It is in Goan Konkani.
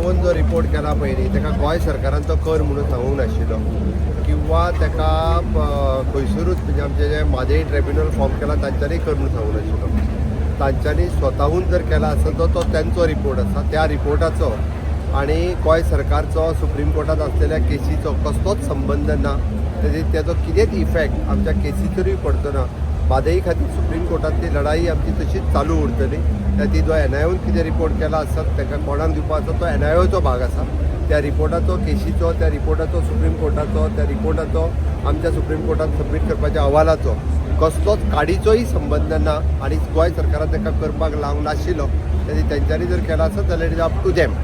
एनआयओन जो रिपोर्ट केला पयलीं, ताका गोंय सरकारान तो कर म्हणून सांगूंक नाशिल्लो किंवा ताका खंयसरूच, म्हणजे आमचे जे म्हादय ट्रिब्युनल फॉर्म केला तांच्यांनी कर म्हणून सांगूंक नाशिल्लो. तांच्यांनी स्वताहून जर केला आसत तर तो तेंचो रिपोर्ट आसा. त्या रिपोर्टाचो आनी गोंय सरकारचो सुप्रीम कोर्टात आसलेल्या केसीचो कसलोच संबंद ना. तेजो कितेंच इफेक्ट आमच्या केसीचेरूय पडचो ना. म्हादई खातीर सुप्रीम कोर्टांतली लढाई आमची तशीच चालू उरतली. ती जो एनआयओन कितें रिपोर्ट केला आसत, ताका कोणाक दिवपाचो, तो एनआयओचो भाग आसा. त्या रिपोर्टाचो केशीचो, त्या रिपोर्टाचो सुप्रीम कोर्टाचो, त्या रिपोर्टाचो आमच्या सुप्रीम कोर्टात सबमीट करपाच्या अहवालाचो कसलोच काडीचोय संबंद ना आनी गोंय सरकारान ताका करपाक लावंक नाशिल्लो. तेंच्यांनी जर केला आसत जाल्यार it is up to them.